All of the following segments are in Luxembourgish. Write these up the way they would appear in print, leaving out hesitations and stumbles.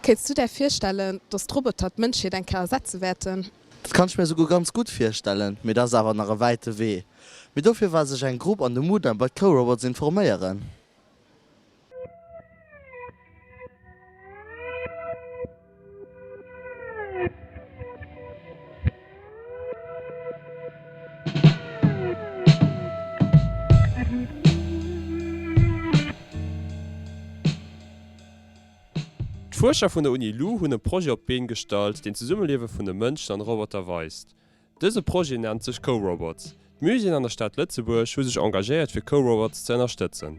Kéints du där virstellen, dass d'Roboter d'Mënschheet eng Kéier ersetze wäerten? Dat kann ech mir esouguer ganz gutt virstellen, mee dat ass awer nach e wäite Wee. Mee dofir war sech eng Grupp an de Mudam bei d'Corobots informéieren. D'Fuerscher vun der Uni Lu hunn e Projet op d'Been gestallt, deen d'Zesummeliewe vun de Mënschen an Roboter weist. Dëse Projet nennt sech CoRobots. D'Muséeën an der Stad Lëtzebuerg hu sech engagéiert fir CoRobots ze ënnerstëtzen.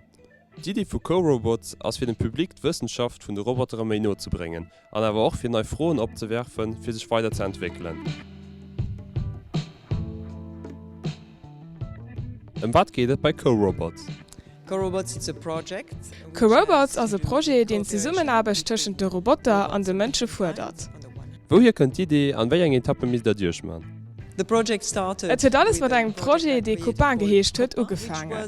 D'Iddi vu CoRobots ass fir dem Public d'Wëssenschaft vun de Robotere méi no ze bréngen an awer och fir nei Froen opzewerfen, fir sech weider ze entwéckelen. Ëm wat geet et bei CoRobots? CoRobots ass e Projet, deen d'Zesummenaarbecht tëschent de Roboter an de Mënsche fuerdert. Wouhier kënnt d'Idee an wéi eng Etappe misst der duerchman? Et huet alles mat engem Projet, dee Copain geheescht huet, ugefaangen.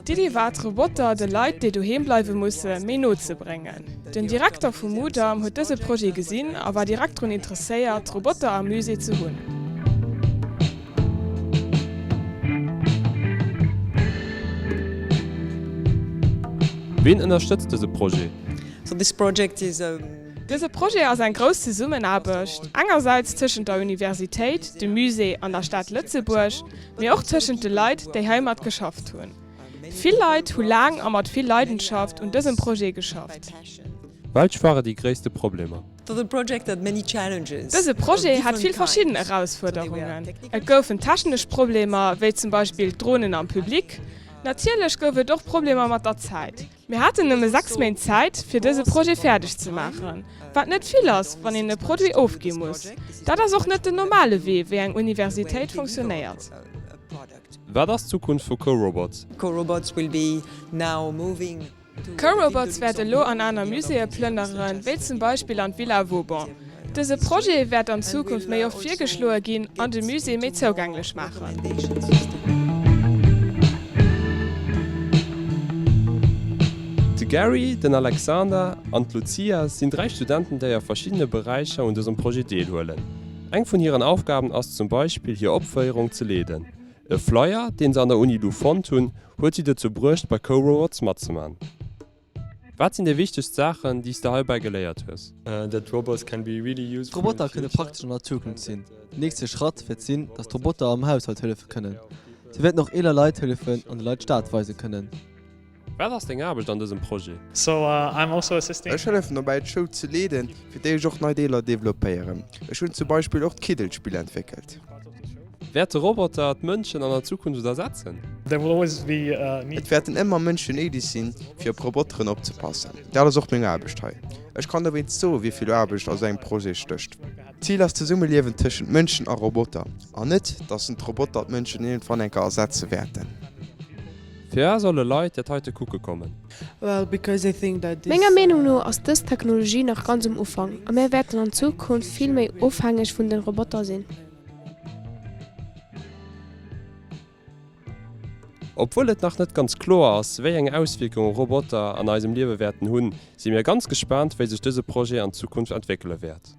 D'Iddi war, d'Roboter de Leit, déi doheem bleiwe musse, méi no ze bréngen. Den Direkter vum Mudam huet dëse Projet gesinn a war direkt drun interesséiert, Roboter am Musée ze hunn. Ween ënnerstëtzt dëse Projet? Dëse Projet ass eng grouss Zesummenaarbecht, engersäits tëschent der Universitéit, dem Musée an der Stad Lëtzebuerg, mee och tëschent de Leit, déi heimat geschafft hunn. Vill Leit hu laang a mat vill Leidenschaft un dësem Projet geschafft. Welch ware déi gréisste Problemer? Dëse Projet hat vill verschidden Erausfuerderungen. Et goufen technesch Problemer, wéi zum Beispill d'Dronen am Public. Natierlech gouf et och Problemer mat der Zäit. Mir haten nëmme 6 Méint Zäit, fir dëse Projet fäerdeg ze maachen, wat net vill ass, wann een e Produit ofgi muss. Dat ass och net den normale Wee, wéi eng Universitéit funktionéiert. Wat ass d'Zukunft vu CoRobots? CoRobots wäert elo an aner Muséeë plënneren, wéi zum Beispill an d'Villa Vauban. Dëse Projet wäert an Zukunft méi oft virgeschloe ginn an de Musée méi zougänglech maachen. De Gary, den Alexander an d'Lucia sinn 3 Studenten, déi a verschiddene Beräicher un dësem Projet deelhuelen. Eng vun hiren Aufgaben ass zum Beispill hir Opféierung ze leeden. E Flyer, deen se an der Uni Lu fonnt hunn, huet si dozou bruecht bei CoRobots matzeman. Wat sinn déi wichtegst Saachen, déi s de heibäi geléiert hues? D'Roboter kënne praktesch an der Zukunft sinn. Den nächste Schratt wäert sinn, datt d'Roboter am Haushalt hëllefe kënnen. Se wäerten och eeler Leit hëllefen an de Leit d'Stad weise kënnen. Wat ass deng Aarbecht an dësem Projet? Ech hëllefen dobäi d'Show ze leeden, fir déi ech och nei Deeler developpéieren. Ech hunn zum Beispill och d'Kiddelspill entwéckelt. Wäerte Roboter d'Mënschen an der Zukunft ersetzen? Et wäerten ëmmer Mënschen néideg sinn, fir op Roboteren opzepassen. Dat ass och meng Aarbecht hei. Ech kann dowéinst soen, wéi vill Aarbecht a sou engem Projet stécht. D'Zil ass d'Zesummeliewen tëschent Mënschen a Roboter, an net, datt d'Roboter d'Mënschen iergendwann eng Kéier ersetze wäerten. Firwat solle Leit dat heite kucke kommen? Menger Meenung no ass dës Technologie nach ganz um Ufank a mär wäerten an Zukunft vill méi ofhängeg vun den Roboter sinn. Obwuel et nach net ganz kloer ass, wéi eng Auswierkunge Roboter an eisem Liewe wäerten hunn, si mir ganz gespaant, wéi sech dëse Projet an Zukunft entwéckele wäert.